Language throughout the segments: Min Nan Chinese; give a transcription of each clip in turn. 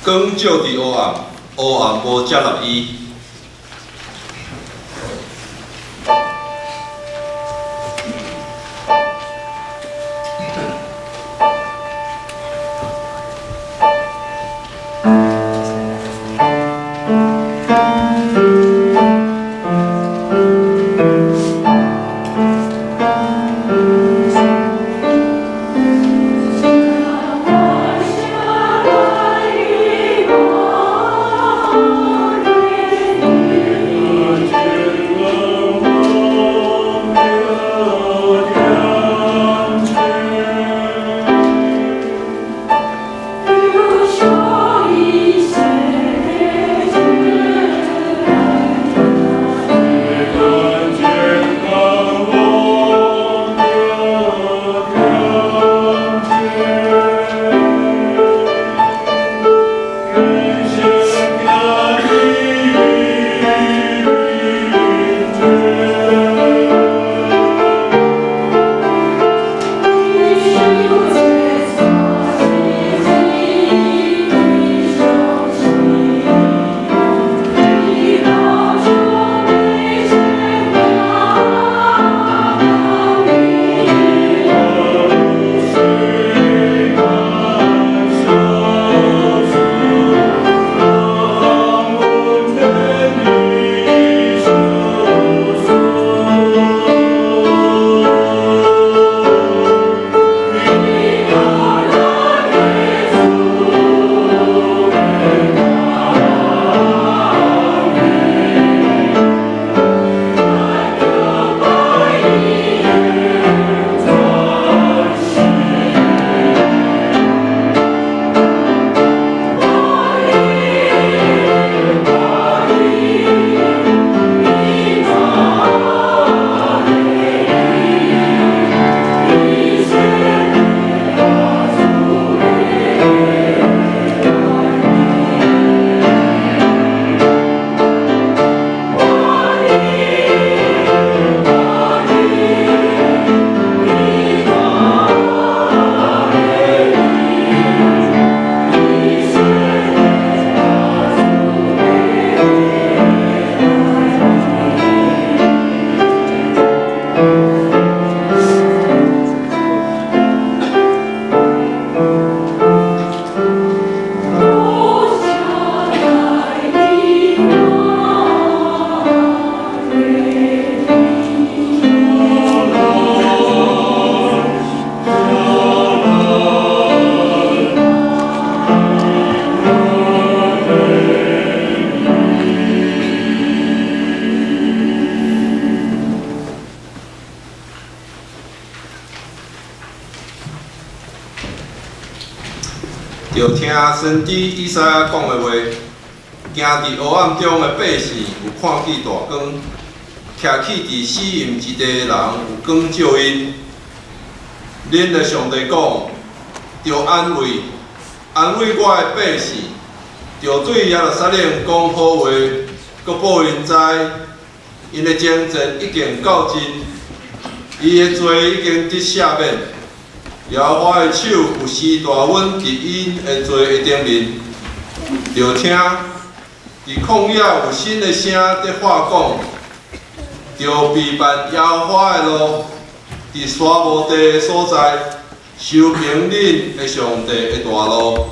光照佇黑暗，黑暗無接納伊。著聽先知以賽亞講的話，行佇黑暗中的百姓有看見大光，徛起佇死蔭之地的人有光照𪜶。恁的上帝講，著安慰，安慰我的百姓，著對耶路撒冷講好話，閣報𪜶知，𪜶的征戰已經告盡，伊的罪已經得赦免。耶和華的手有施大恩佇𪜶的罪的頂面，著聽佇曠野有新的聲佇喊講，著備辦耶和華的路，佇沙漠地的所在，修平恁的上帝的大路。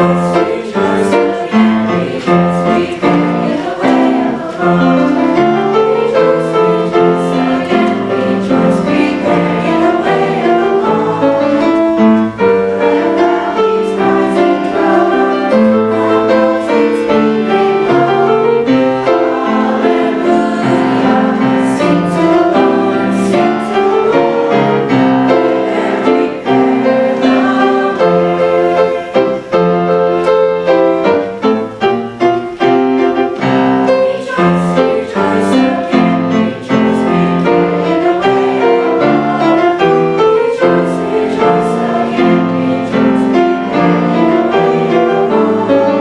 Rejoice, rejoice again, rejoice, prepare ye the way of the Lord. Rejoice, rejoice again, rejoice, prepare ye the way of the Lord. Let valleys rise and grow, let mountains be made low. Hallelujah, sing to the Lord, sing to the Lord. Prepare, prepare the way. Rejoice, rejoice again, rejoice, prepare ye the way of the Lord. Rejoice, rejoice again, rejoice, prepare ye the way of the Lord.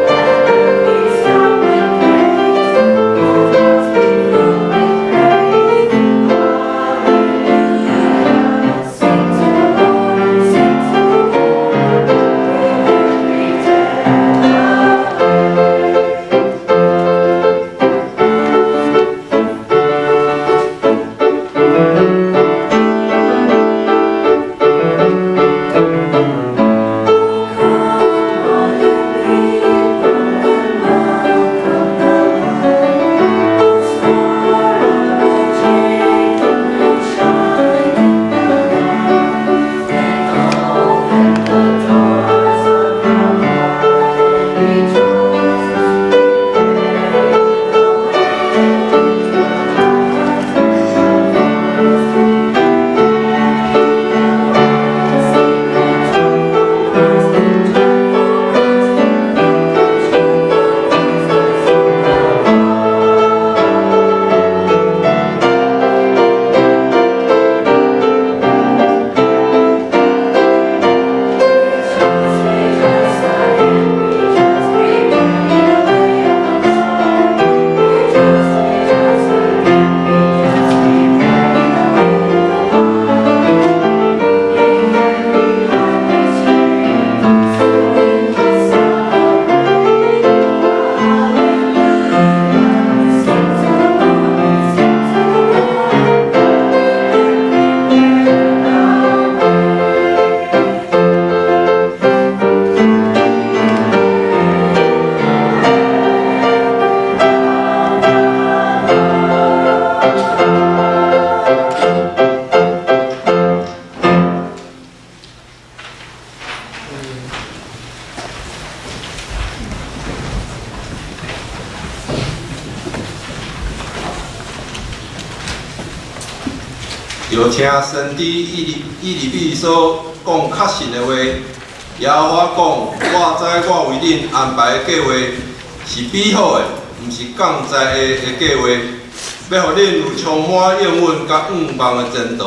Let earth be sung with praise, let hearts be filled with praise. Hallelujah, sing to the Lord, sing to the Lord. Prepare, prepare the way. Oh, come, all you people, and welcome the light. O Star of Jacob, shine in the night. Then open the doors of your heart and rejoice. Prepare ye the way with your heart and your voice. Prepare ye the way, sing a joyful noise, joyful noise, make a joyful noise unto the Lord. Rejoice, rejoice again, rejoice, prepare ye the way of the Lord. Rejoice, rejoice again, rejoice, prepare ye the way of the Lord. Make every highway straight, sing a song of praise. Hallelujah, sing to the Lord, sing to the Lord. Prepare, prepare the way. 著聽先知以利米所講確信的話，耶和華講：我知我為恁安排的計劃是美好的，毋是降災的計劃，欲予恁有充滿應允佮向望的前途。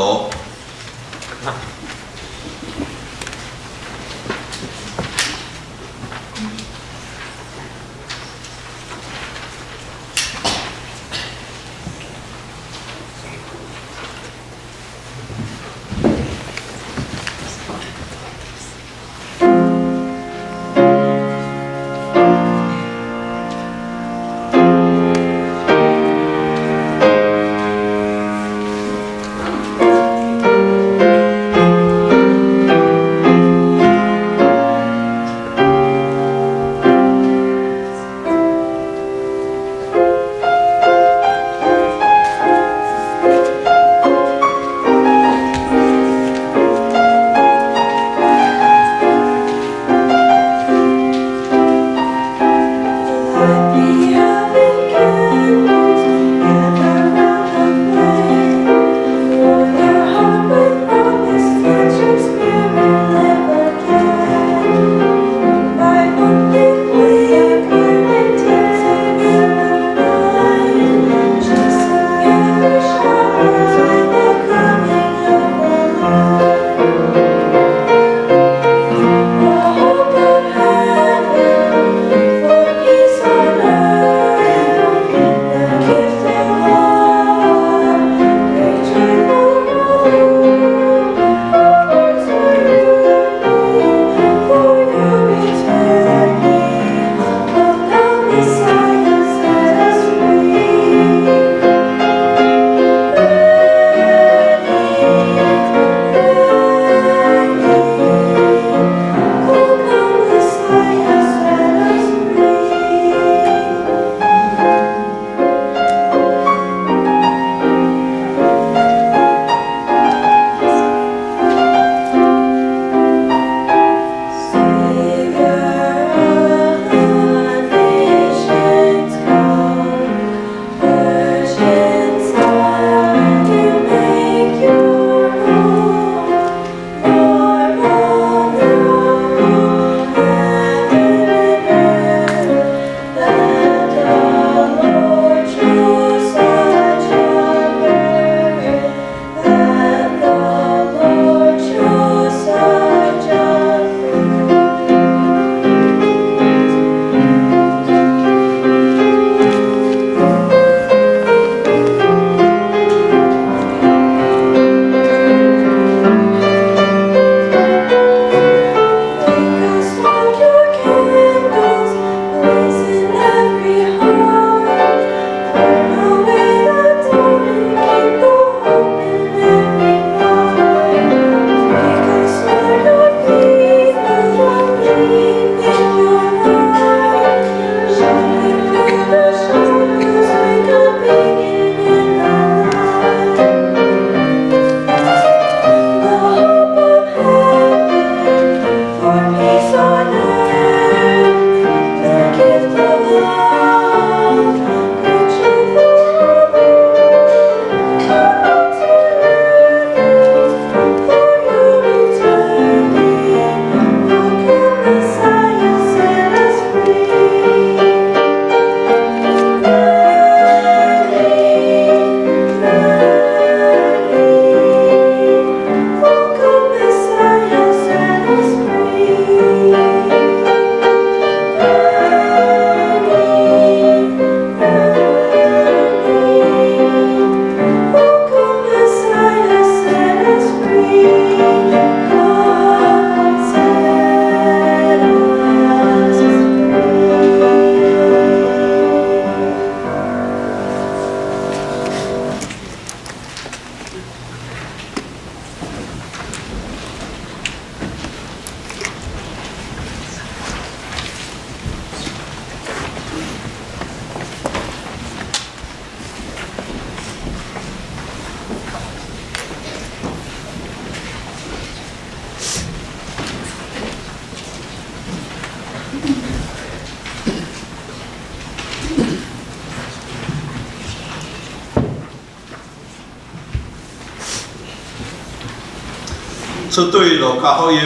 出對路加福音，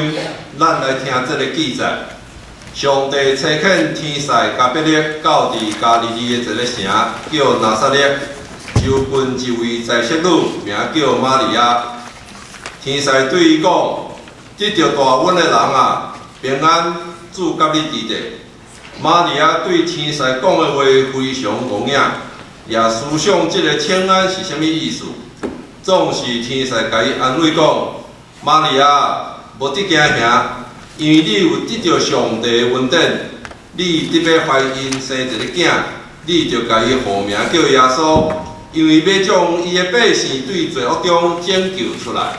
咱來聽這个記載。上帝差遣天使加百列到佇加利利的一个城，叫拿撒勒，就近一位財色女，名叫瑪利亞。天使對伊講：得著大恩的人啊，平安，主佮你佇咧。瑪利亞對天使講的話非常戇影，也思想這个請安是啥物意思。總是天使共伊安慰講：瑪利亞，無得驚嚇，因為你有得著上帝的恩典，你得欲懷孕生一个囝，你著共伊號名叫耶穌，因為欲將伊的百姓對罪惡中拯救出來。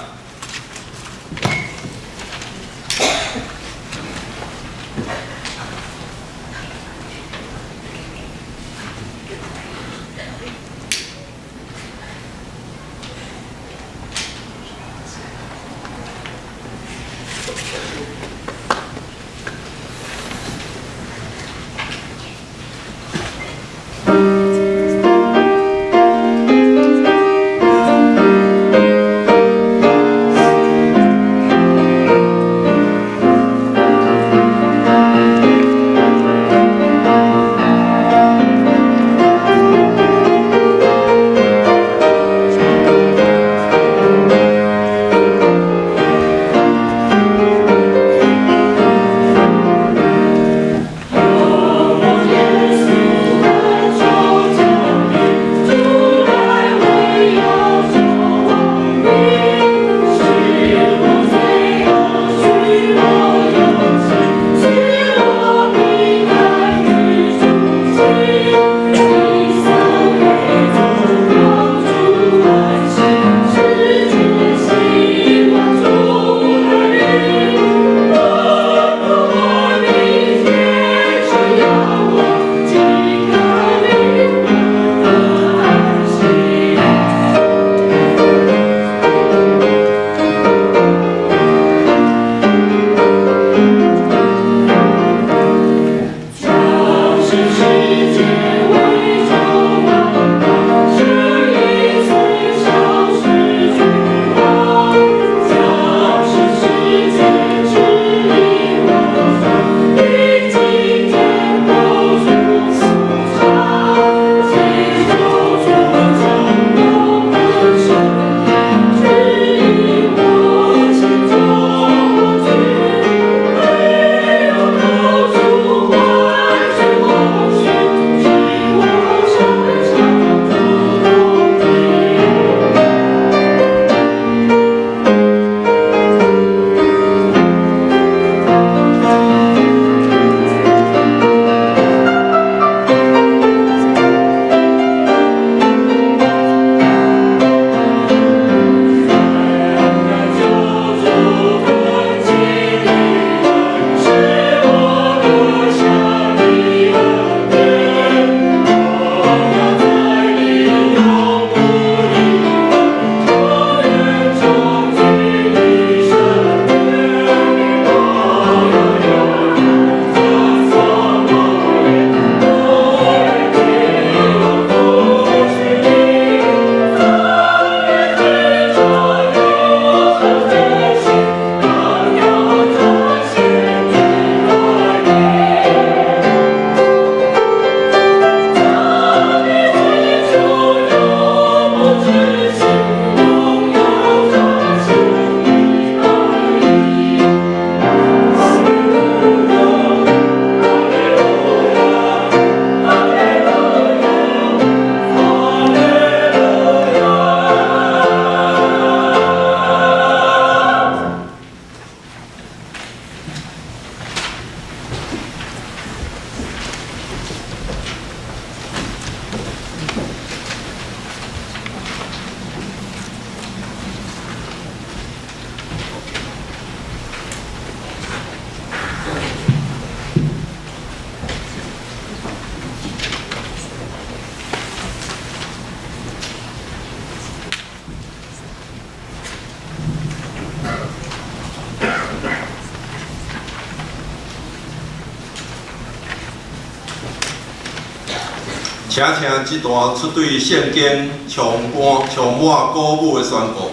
請聽這段出對聖經充滿充滿鼓舞的宣告。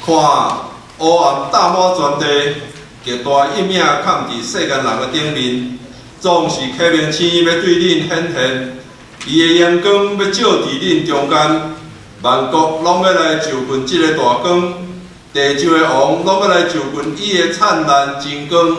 看，烏暗罩滿全地，極大陰影崁佇世間人的頂面。總是啟明星欲對恁顯現，伊的榮光欲照佇恁中間，萬國攏欲來就近這个大光，地上的王攏欲來就近伊的燦爛真光。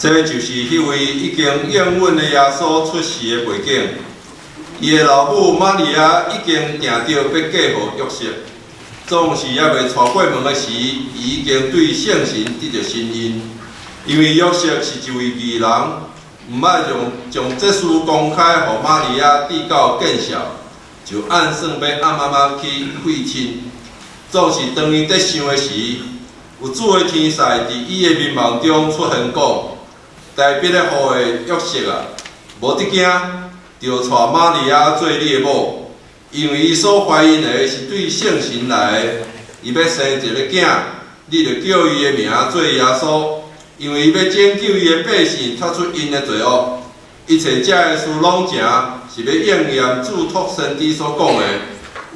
這就是彼位已經應允的耶穌出世的背景。伊的老母瑪利亞已經訂著欲嫁予約瑟，總是猶未娶過門的時，伊已經對聖神得著身孕。因為約瑟是一位義人，毋愛將這事公開予瑪利亞知到見笑，就暗算欲暗暗仔去廢親。總是當伊佇想的時，有主的天使佇伊的眠夢中出現講：大衛的後裔約瑟啊，無得驚，著娶瑪利亞做你的某，因為伊所懷孕的是對聖神來的，伊欲生一个囝，你著叫伊的名做耶穌，因為伊欲拯救伊的百姓脫出𪜶的罪惡。一切這个事攏成，是欲應驗囑託先知所講的，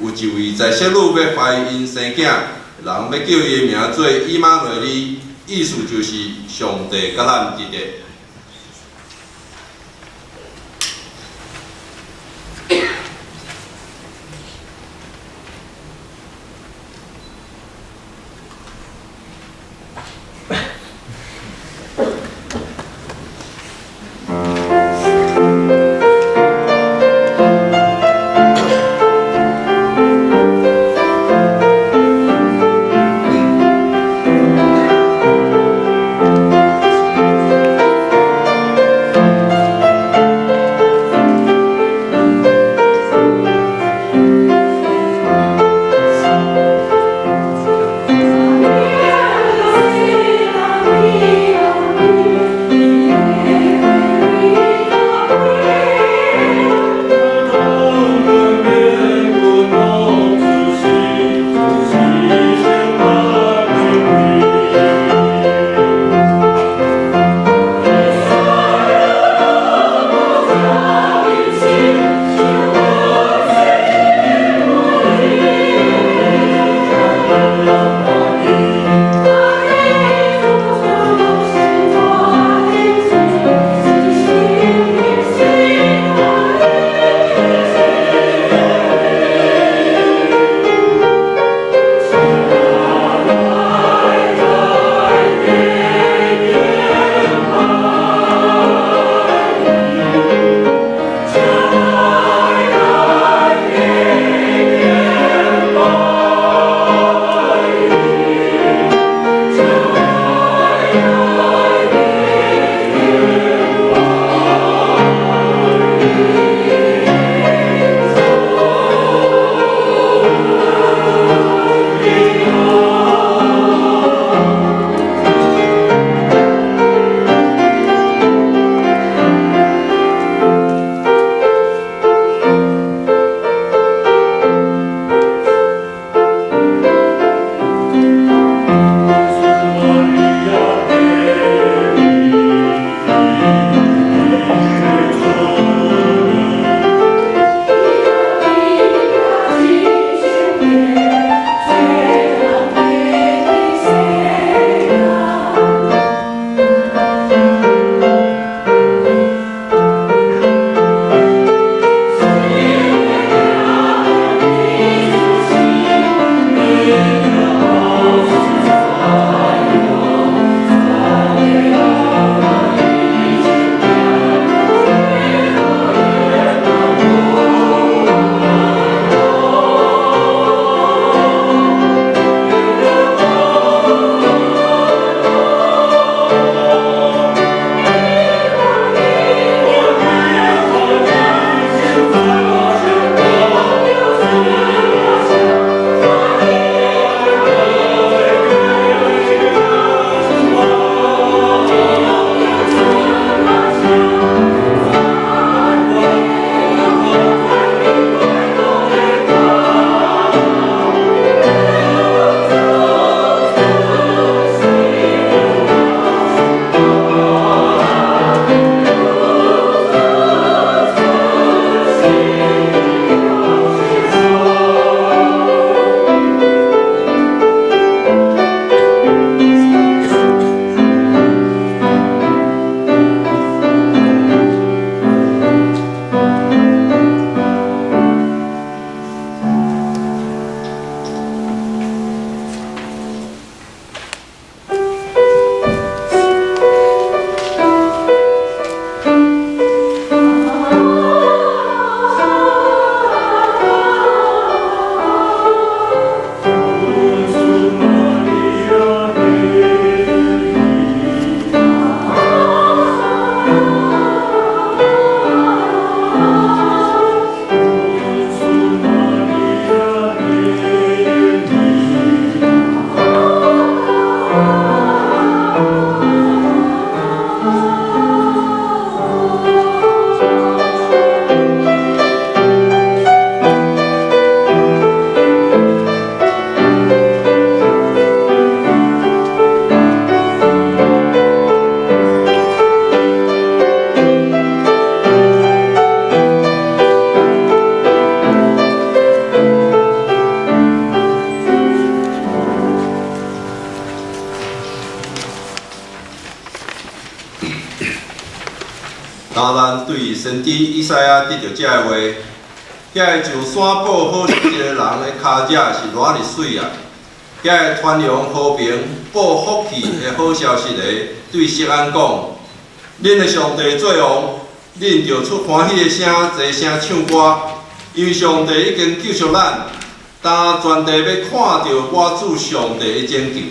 有一位在室女欲懷孕生囝，人欲叫伊的名做以馬內利，意思就是上帝佮咱佇咧。當咱對先知以賽亞得著這个話，遐个上山報好消息的人的跤跡是偌爾媠啊！遐个傳揚和平、報福氣的好消息的，對錫安講：恁的上帝做王，恁著出歡喜的聲，齊聲唱歌，因為上帝已經救贖咱，當全地欲看著我主上帝的拯救。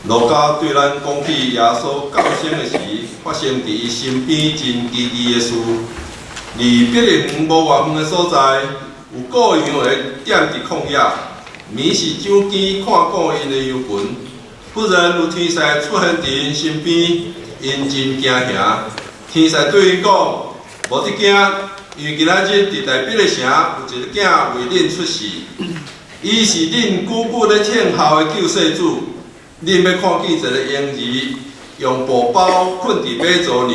路加對咱講起耶穌降生的時，發生佇伊身邊真奇異的事。離伯利恆無偌遠的所在，有顧羊的踮佇曠野，暝時掌間看顧𪜶的羊群。忽然有天使出現佇𪜶身邊，𪜶真驚嚇。天使對𪜶講：無得驚，因為今仔日佇大衛的城有一个囝為恁出世，伊是恁久久咧等候的救世主。恁欲看見一个嬰兒用布包睏佇馬槽裡。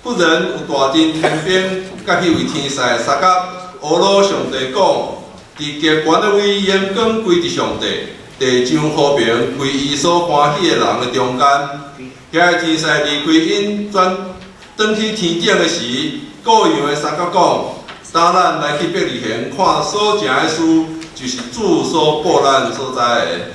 忽然有大陣天兵佮彼位天使相佮，呵咾上帝講：佇極懸的位榮光歸佇上帝，地上和平歸伊所歡喜的人的中間。遐个天使離開𪜶，轉轉去天頂的時，顧羊的相佮講：今咱來去伯利恆看所成的事，就是主所報咱所知的。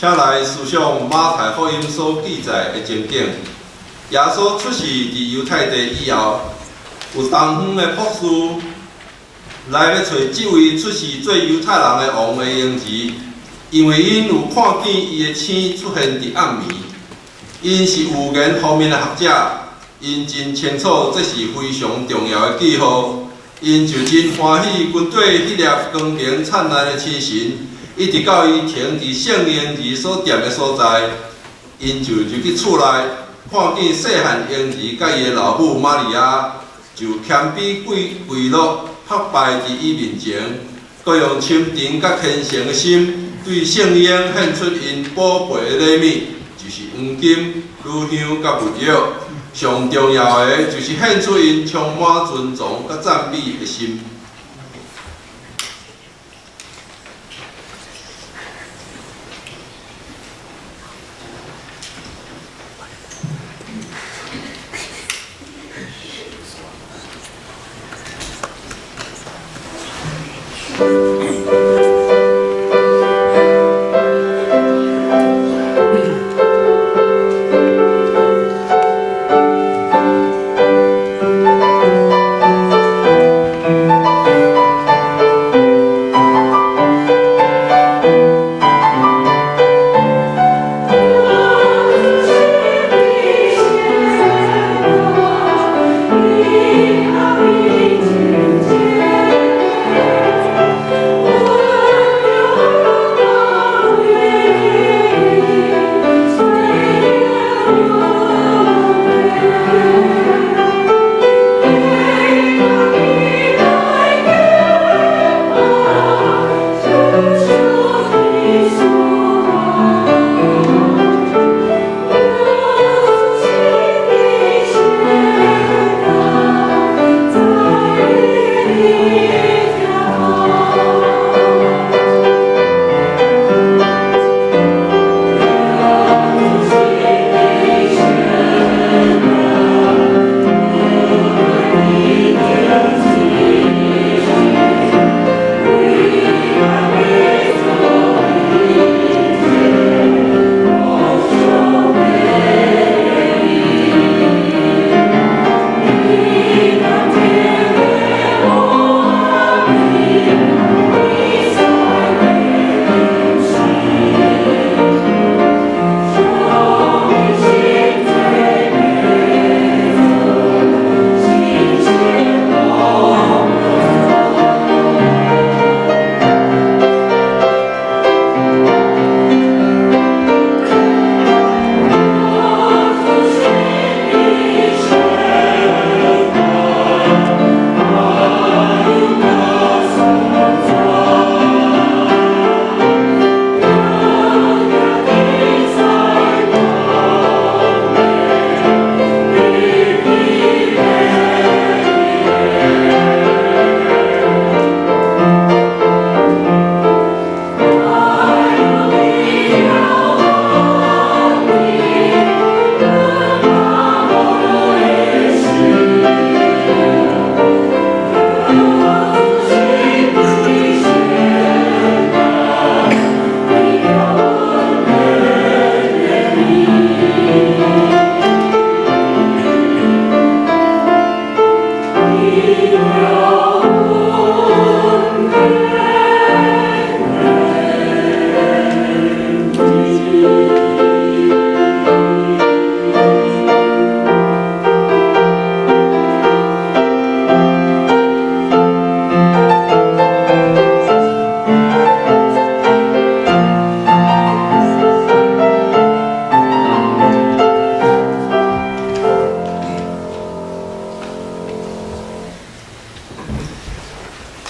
請來思想馬太福音所記載的情景。耶穌出世佇猶太地以後，有東方的博士來欲揣這位出世做猶太人的王的嬰兒，因為𪜶有看見伊的星出現佇暗暝。𪜶是預言方面的學者，𪜶真清楚這是非常重要的記號。𪜶就真歡喜，跟綴彼粒光明燦爛的星辰，一直到伊停佇聖嬰兒所踮的所在，𪜶就入去厝內，看見細漢嬰兒佮伊的老母瑪利亞，就謙卑跪跪落，拍拜佇伊面前，閣用深沉佮虔誠的心，對聖嬰獻出𪜶寶貝的禮物，就是黃金、乳香佮沒藥。上重要的就是獻出𪜶充滿尊崇佮讚美的心。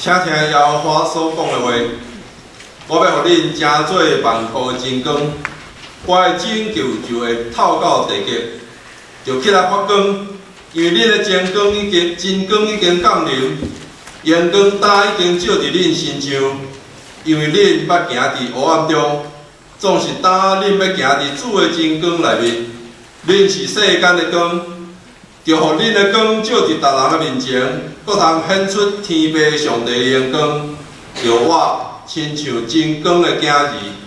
請聽耶和華所講的話，我欲予恁成做萬國的真光，我的拯救就會透到地極，就起來發光，因為恁的真光已經真光已經降臨，榮光今已經照佇恁身上，因為恁捌行佇黑暗中，總是今恁欲行佇主的真光內面，恁是世間的光。著予恁的光照佇逐人的面前，閣通顯出天父上帝的榮光。著我親像真光的囝兒。